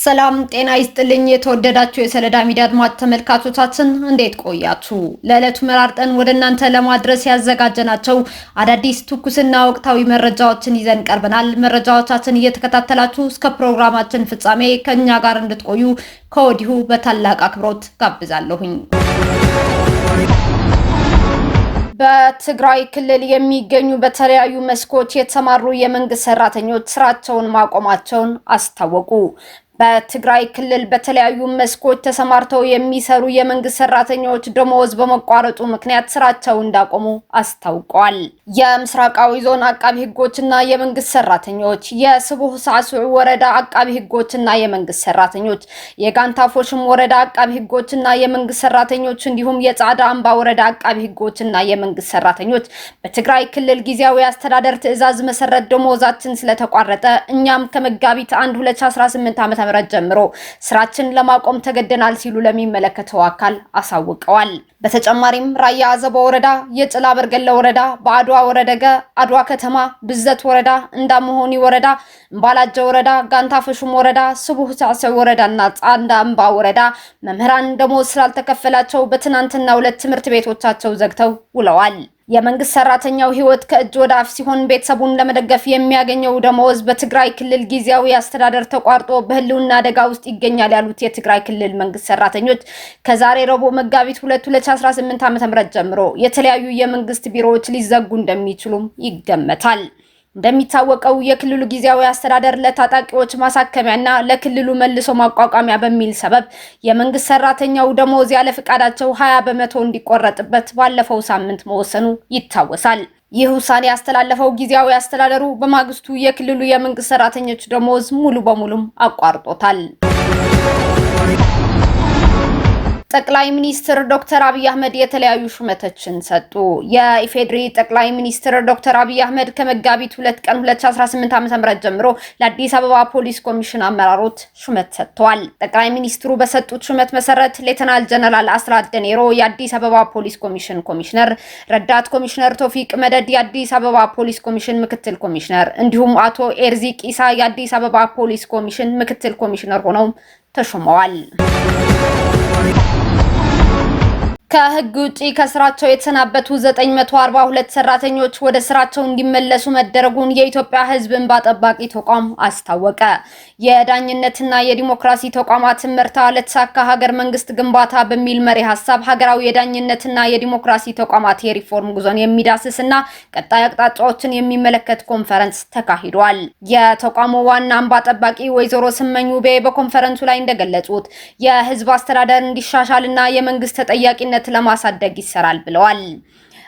ሰላም ጤና ይስጥልኝ። የተወደዳችሁ የሰለዳ ሚዲያ አድማጭ ተመልካቾቻችን፣ እንዴት ቆያችሁ? ለዕለቱ መራርጠን ወደ እናንተ ለማድረስ ያዘጋጀናቸው አዳዲስ ትኩስና ወቅታዊ መረጃዎችን ይዘን ቀርበናል። መረጃዎቻችን እየተከታተላችሁ እስከ ፕሮግራማችን ፍጻሜ ከእኛ ጋር እንድትቆዩ ከወዲሁ በታላቅ አክብሮት ጋብዛለሁኝ። በትግራይ ክልል የሚገኙ በተለያዩ መስኮች የተሰማሩ የመንግስት ሰራተኞች ስራቸውን ማቆማቸውን አስታወቁ። በትግራይ ክልል በተለያዩ መስኮች ተሰማርተው የሚሰሩ የመንግስት ሰራተኞች ደሞዝ በመቋረጡ ምክንያት ስራቸው እንዳቆሙ አስታውቀዋል። የምስራቃዊ ዞን አቃቢ ህጎችና የመንግስት ሰራተኞች፣ የስቡህ ሳስዑ ወረዳ አቃቢ ህጎችና የመንግስት ሰራተኞች፣ የጋንታ ፎሽም ወረዳ አቃቢ ህጎችና የመንግስት ሰራተኞች እንዲሁም የጻዕዳ አምባ ወረዳ አቃቢ ህጎችና የመንግስት ሰራተኞች በትግራይ ክልል ጊዜያዊ አስተዳደር ትዕዛዝ መሰረት ደሞዛችን ስለተቋረጠ እኛም ከመጋቢት 1 2018 ዓ.ም ጀምሮ ስራችን ለማቆም ተገደናል ሲሉ ለሚመለከተው አካል አሳውቀዋል። በተጨማሪም ራያ አዘቦ ወረዳ፣ የጭላ በርገለ ወረዳ፣ በአድዋ ወረደገ አድዋ ከተማ፣ ብዘት ወረዳ፣ እንዳመሆኒ ወረዳ፣ እምባላጀ ወረዳ፣ ጋንታ ፈሹም ወረዳ፣ ስቡህ ሳዕስዕ ወረዳና ጻንዳ አምባ ወረዳ መምህራን ደሞዝ ስላልተከፈላቸው በትናንትናው ዕለት ትምህርት ቤቶቻቸው ዘግተው ውለዋል። የመንግስት ሰራተኛው ህይወት ከእጅ ወደ አፍ ሲሆን ቤተሰቡን ለመደገፍ የሚያገኘው ደመወዝ በትግራይ ክልል ጊዜያዊ አስተዳደር ተቋርጦ በህልውና አደጋ ውስጥ ይገኛል ያሉት የትግራይ ክልል መንግስት ሰራተኞች ከዛሬ ረቡዕ መጋቢት 2 2018 ዓ.ም ጀምሮ የተለያዩ የመንግስት ቢሮዎች ሊዘጉ እንደሚችሉም ይገመታል። እንደሚታወቀው የክልሉ ጊዜያዊ አስተዳደር ለታጣቂዎች ማሳከሚያና ለክልሉ መልሶ ማቋቋሚያ በሚል ሰበብ የመንግስት ሰራተኛው ደሞዝ ያለ ፍቃዳቸው 20% እንዲቆረጥበት ባለፈው ሳምንት መወሰኑ ይታወሳል። ይህ ውሳኔ ያስተላለፈው ጊዜያዊ አስተዳደሩ በማግስቱ የክልሉ የመንግስት ሰራተኞች ደሞዝ ሙሉ በሙሉም አቋርጦታል። ጠቅላይ ሚኒስትር ዶክተር አብይ አህመድ የተለያዩ ሹመቶችን ሰጡ። የኢፌዴሪ ጠቅላይ ሚኒስትር ዶክተር አብይ አህመድ ከመጋቢት 2 ቀን 2018 ዓ.ም ጀምሮ ለአዲስ አበባ ፖሊስ ኮሚሽን አመራሮች ሹመት ሰጥተዋል። ጠቅላይ ሚኒስትሩ በሰጡት ሹመት መሰረት ሌተናል ጀነራል አስራት ደኔሮ የአዲስ አበባ ፖሊስ ኮሚሽን ኮሚሽነር፣ ረዳት ኮሚሽነር ቶፊቅ መደድ የአዲስ አበባ ፖሊስ ኮሚሽን ምክትል ኮሚሽነር እንዲሁም አቶ ኤርዚ ቂሳ የአዲስ አበባ ፖሊስ ኮሚሽን ምክትል ኮሚሽነር ሆነው ተሾመዋል። ከህግ ውጪ ከስራቸው የተሰናበቱ 942 ሰራተኞች ወደ ስራቸው እንዲመለሱ መደረጉን የኢትዮጵያ ሕዝብ እንባ ጠባቂ ተቋም አስታወቀ። የዳኝነትና የዲሞክራሲ ተቋማት ምርታ ለተሳካ ሀገር መንግስት ግንባታ በሚል መሪ ሀሳብ ሀገራዊ የዳኝነትና የዲሞክራሲ ተቋማት የሪፎርም ጉዞን የሚዳስስና ቀጣይ አቅጣጫዎችን የሚመለከት ኮንፈረንስ ተካሂዷል። የተቋሙ ዋና እንባ ጠባቂ ወይዘሮ ስመኝ ውቤ በኮንፈረንሱ ላይ እንደገለጹት የህዝብ አስተዳደር እንዲሻሻልና የመንግስት ተጠያቂነት ለማሳደግ ይሰራል ብለዋል።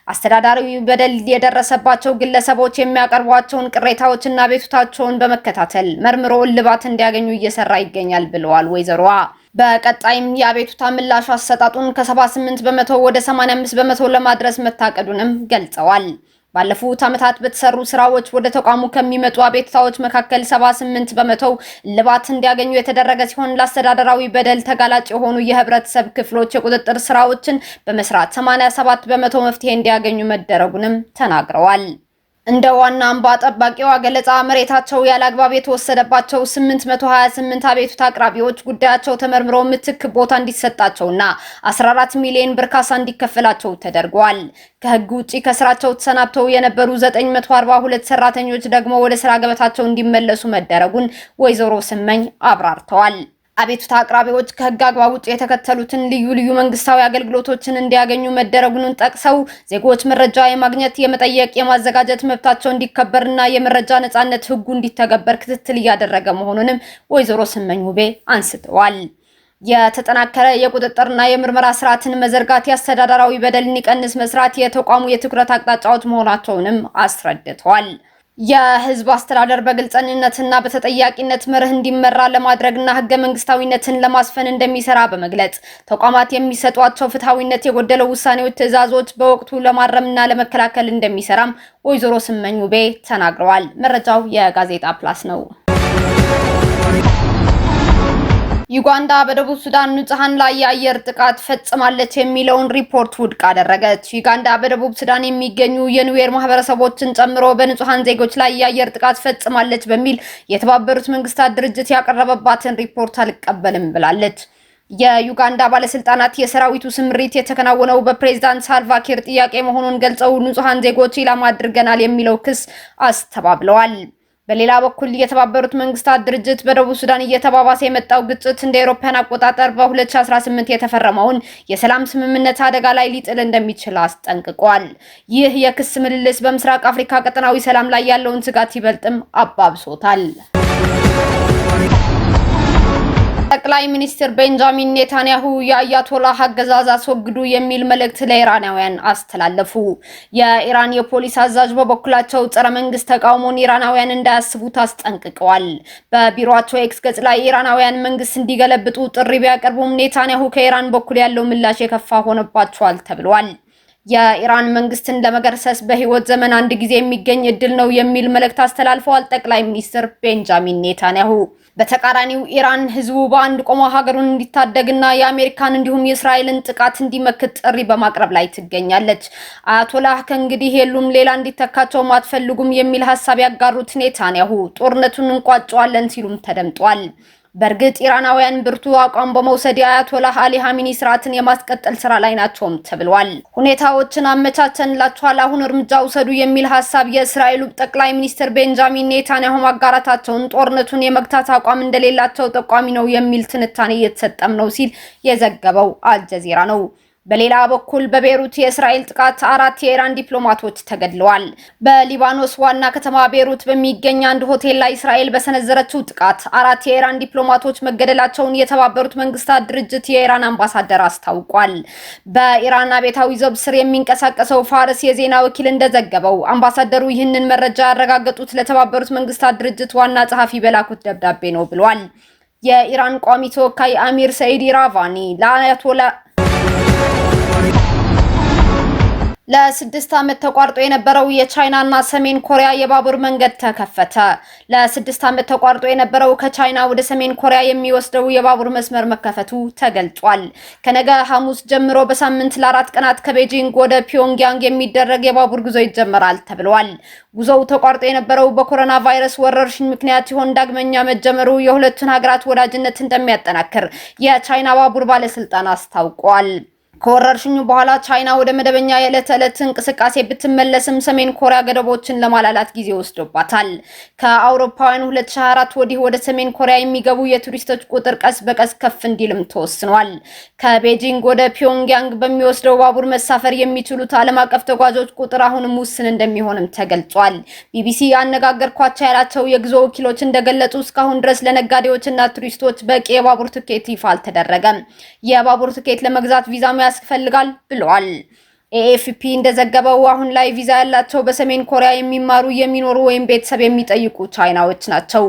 አስተዳዳሪው በደል የደረሰባቸው ግለሰቦች የሚያቀርቧቸውን ቅሬታዎችና አቤቱታቸውን በመከታተል መርምሮ እልባት እንዲያገኙ እየሰራ ይገኛል ብለዋል ወይዘሮዋ። በቀጣይም የአቤቱታ ምላሽ አሰጣጡን ከ78% ወደ 85% ለማድረስ መታቀዱንም ገልጸዋል። ባለፉት ዓመታት በተሰሩ ስራዎች ወደ ተቋሙ ከሚመጡ አቤቱታዎች መካከል 78% እልባት እንዲያገኙ የተደረገ ሲሆን ለአስተዳደራዊ በደል ተጋላጭ የሆኑ የህብረተሰብ ክፍሎች የቁጥጥር ስራዎችን በመስራት 87% መፍትሄ እንዲያገኙ መደረጉንም ተናግረዋል። እንደ ዋና እንባ ጠባቂዋ ገለጻ መሬታቸው ያለ አግባብ የተወሰደባቸው 828 አቤቱታ አቅራቢዎች ጉዳያቸው ተመርምሮ ምትክ ቦታ እንዲሰጣቸውና 14 ሚሊዮን ብር ካሳ እንዲከፈላቸው ተደርጓል። ከህግ ውጪ ከስራቸው ተሰናብተው የነበሩ 942 ሰራተኞች ደግሞ ወደ ስራ ገበታቸው እንዲመለሱ መደረጉን ወይዘሮ ስመኝ አብራርተዋል። አቤቱታ አቅራቢዎች ከህግ አግባብ ውጭ የተከተሉትን ልዩ ልዩ መንግስታዊ አገልግሎቶችን እንዲያገኙ መደረጉን ጠቅሰው ዜጎች መረጃ የማግኘት፣ የመጠየቅ፣ የማዘጋጀት መብታቸው እንዲከበርና የመረጃ ነጻነት ህጉ እንዲተገበር ክትትል እያደረገ መሆኑንም ወይዘሮ ስመኝ ውቤ አንስተዋል። የተጠናከረ የቁጥጥርና የምርመራ ስርዓትን መዘርጋት፣ የአስተዳደራዊ በደል እንዲቀንስ መስራት የተቋሙ የትኩረት አቅጣጫዎች መሆናቸውንም አስረድተዋል። የህዝብ አስተዳደር በግልጸኝነትና በተጠያቂነት መርህ እንዲመራ ለማድረግና ህገ መንግስታዊነትን ለማስፈን እንደሚሰራ በመግለጽ ተቋማት የሚሰጧቸው ፍትሐዊነት የጎደለው ውሳኔዎች፣ ትዕዛዞች በወቅቱ ለማረምና ለመከላከል እንደሚሰራም ወይዘሮ ስመኝ ውቤ ተናግረዋል። መረጃው የጋዜጣ ፕላስ ነው። ዩጋንዳ በደቡብ ሱዳን ንጹሃን ላይ የአየር ጥቃት ፈጽማለች የሚለውን ሪፖርት ውድቅ አደረገች። ዩጋንዳ በደቡብ ሱዳን የሚገኙ የኑዌር ማህበረሰቦችን ጨምሮ በንጹሃን ዜጎች ላይ የአየር ጥቃት ፈጽማለች በሚል የተባበሩት መንግስታት ድርጅት ያቀረበባትን ሪፖርት አልቀበልም ብላለች። የዩጋንዳ ባለስልጣናት የሰራዊቱ ስምሪት የተከናወነው በፕሬዝዳንት ሳልቫኪር ጥያቄ መሆኑን ገልጸው ንጹሃን ዜጎች ኢላማ አድርገናል የሚለው ክስ አስተባብለዋል። በሌላ በኩል የተባበሩት መንግስታት ድርጅት በደቡብ ሱዳን እየተባባሰ የመጣው ግጭት እንደ አውሮፓውያን አቆጣጠር በ2018 የተፈረመውን የሰላም ስምምነት አደጋ ላይ ሊጥል እንደሚችል አስጠንቅቋል። ይህ የክስ ምልልስ በምስራቅ አፍሪካ ቀጠናዊ ሰላም ላይ ያለውን ስጋት ይበልጥም አባብሶታል። ጠቅላይ ሚኒስትር ቤንጃሚን ኔታንያሁ የአያቶላህ አገዛዝ አስወግዱ የሚል መልእክት ለኢራናውያን አስተላለፉ። የኢራን የፖሊስ አዛዥ በበኩላቸው ጸረ መንግስት ተቃውሞን ኢራናውያን እንዳያስቡት አስጠንቅቀዋል። በቢሮአቸው ኤክስ ገጽ ላይ ኢራናውያን መንግስት እንዲገለብጡ ጥሪ ቢያቀርቡም ኔታንያሁ ከኢራን በኩል ያለው ምላሽ የከፋ ሆነባቸዋል ተብሏል። የኢራን መንግስትን ለመገርሰስ በህይወት ዘመን አንድ ጊዜ የሚገኝ እድል ነው የሚል መልእክት አስተላልፈዋል ጠቅላይ ሚኒስትር ቤንጃሚን ኔታንያሁ። በተቃራኒው ኢራን ህዝቡ በአንድ ቆሞ ሀገሩን እንዲታደግና የአሜሪካን እንዲሁም የእስራኤልን ጥቃት እንዲመክት ጥሪ በማቅረብ ላይ ትገኛለች። አያቶላህ ከእንግዲህ የሉም፣ ሌላ እንዲተካቸውም አትፈልጉም የሚል ሀሳብ ያጋሩት ኔታንያሁ ጦርነቱን እንቋጨዋለን ሲሉም ተደምጧል። በእርግጥ ኢራናውያን ብርቱ አቋም በመውሰድ የአያቶላህ አሊ ሀሚኒ ስርዓትን የማስቀጠል ስራ ላይ ናቸውም ተብሏል። ሁኔታዎችን አመቻቸንላችኋል፣ አሁን እርምጃ ውሰዱ የሚል ሀሳብ የእስራኤሉ ጠቅላይ ሚኒስትር ቤንጃሚን ኔታንያሁ ማጋራታቸውን ጦርነቱን የመግታት አቋም እንደሌላቸው ጠቋሚ ነው የሚል ትንታኔ እየተሰጠም ነው ሲል የዘገበው አልጀዚራ ነው። በሌላ በኩል በቤሩት የእስራኤል ጥቃት 4 የኢራን ዲፕሎማቶች ተገድለዋል። በሊባኖስ ዋና ከተማ ቤሩት በሚገኝ አንድ ሆቴል ላይ እስራኤል በሰነዘረችው ጥቃት 4 የኢራን ዲፕሎማቶች መገደላቸውን የተባበሩት መንግስታት ድርጅት የኢራን አምባሳደር አስታውቋል። በኢራን አብዮታዊ ዘብ ስር የሚንቀሳቀሰው ፋርስ የዜና ወኪል እንደዘገበው አምባሳደሩ ይህንን መረጃ ያረጋገጡት ለተባበሩት መንግስታት ድርጅት ዋና ጸሐፊ በላኩት ደብዳቤ ነው ብሏል። የኢራን ቋሚ ተወካይ አሚር ሰኢድ ኢራቫኒ ለአያቶላ ለ6 ዓመት ተቋርጦ የነበረው የቻይናና ሰሜን ኮሪያ የባቡር መንገድ ተከፈተ። ለ6 ዓመት ተቋርጦ የነበረው ከቻይና ወደ ሰሜን ኮሪያ የሚወስደው የባቡር መስመር መከፈቱ ተገልጿል። ከነገ ሐሙስ ጀምሮ በሳምንት ለ4 ቀናት ከቤጂንግ ወደ ፒዮንግያንግ የሚደረግ የባቡር ጉዞ ይጀመራል ተብሏል። ጉዞው ተቋርጦ የነበረው በኮሮና ቫይረስ ወረርሽኝ ምክንያት ሲሆን ዳግመኛ መጀመሩ የሁለቱን ሀገራት ወዳጅነት እንደሚያጠናክር የቻይና ባቡር ባለስልጣን አስታውቋል። ከወረርሽኙ በኋላ ቻይና ወደ መደበኛ የዕለት ተዕለት እንቅስቃሴ ብትመለስም ሰሜን ኮሪያ ገደቦችን ለማላላት ጊዜ ወስዶባታል። ከአውሮፓውያን 2024 ወዲህ ወደ ሰሜን ኮሪያ የሚገቡ የቱሪስቶች ቁጥር ቀስ በቀስ ከፍ እንዲልም ተወስኗል። ከቤጂንግ ወደ ፒዮንግያንግ በሚወስደው ባቡር መሳፈር የሚችሉት ዓለም አቀፍ ተጓዦች ቁጥር አሁንም ውስን እንደሚሆንም ተገልጿል። ቢቢሲ ያነጋገርኳቸው ያላቸው የጉዞ ወኪሎች እንደገለጹ እስካሁን ድረስ ለነጋዴዎችና ቱሪስቶች በቂ የባቡር ትኬት ይፋ አልተደረገም። የባቡር ትኬት ለመግዛት ቪዛ ያስፈልጋል ብለዋል። ኤኤፍፒ እንደዘገበው አሁን ላይ ቪዛ ያላቸው በሰሜን ኮሪያ የሚማሩ፣ የሚኖሩ ወይም ቤተሰብ የሚጠይቁ ቻይናዎች ናቸው።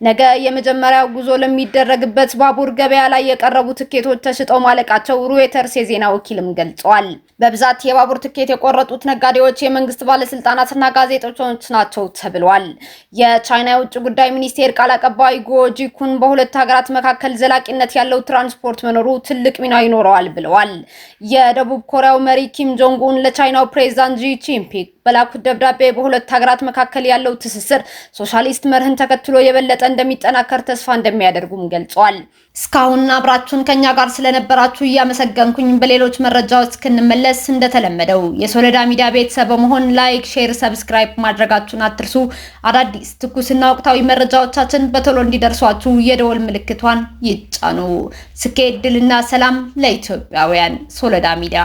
ነገ የመጀመሪያው ጉዞ ለሚደረግበት ባቡር ገበያ ላይ የቀረቡ ትኬቶች ተሽጠው ማለቃቸው ሮይተርስ የዜና ወኪልም ገልጸዋል። በብዛት የባቡር ትኬት የቆረጡት ነጋዴዎች፣ የመንግስት ባለስልጣናትና ጋዜጠኞች ናቸው ተብሏል። የቻይና የውጭ ጉዳይ ሚኒስቴር ቃል አቀባይ ጉኦ ጂኩን በሁለቱ ሀገራት መካከል ዘላቂነት ያለው ትራንስፖርት መኖሩ ትልቅ ሚና ይኖረዋል ብለዋል። የደቡብ ኮሪያው መሪ ኪም ጆንግ ኡን ለቻይናው ፕሬዝዳንት ዢ ጂንፒንግ በላኩት ደብዳቤ በሁለት ሀገራት መካከል ያለው ትስስር ሶሻሊስት መርህን ተከትሎ የበለጠ እንደሚጠናከር ተስፋ እንደሚያደርጉም ገልጸዋል። እስካሁን አብራችሁን ከኛ ጋር ስለነበራችሁ እያመሰገንኩኝ በሌሎች መረጃዎች እስክንመለስ እንደተለመደው የሶለዳ ሚዲያ ቤተሰብ በመሆን like፣ share፣ subscribe ማድረጋችሁን አትርሱ። አዳዲስ ትኩስና ወቅታዊ መረጃዎቻችን በቶሎ እንዲደርሷችሁ የደወል ምልክቷን ይጫኑ። ስኬት፣ ድልና ሰላም ለኢትዮጵያውያን። ሶለዳ ሚዲያ።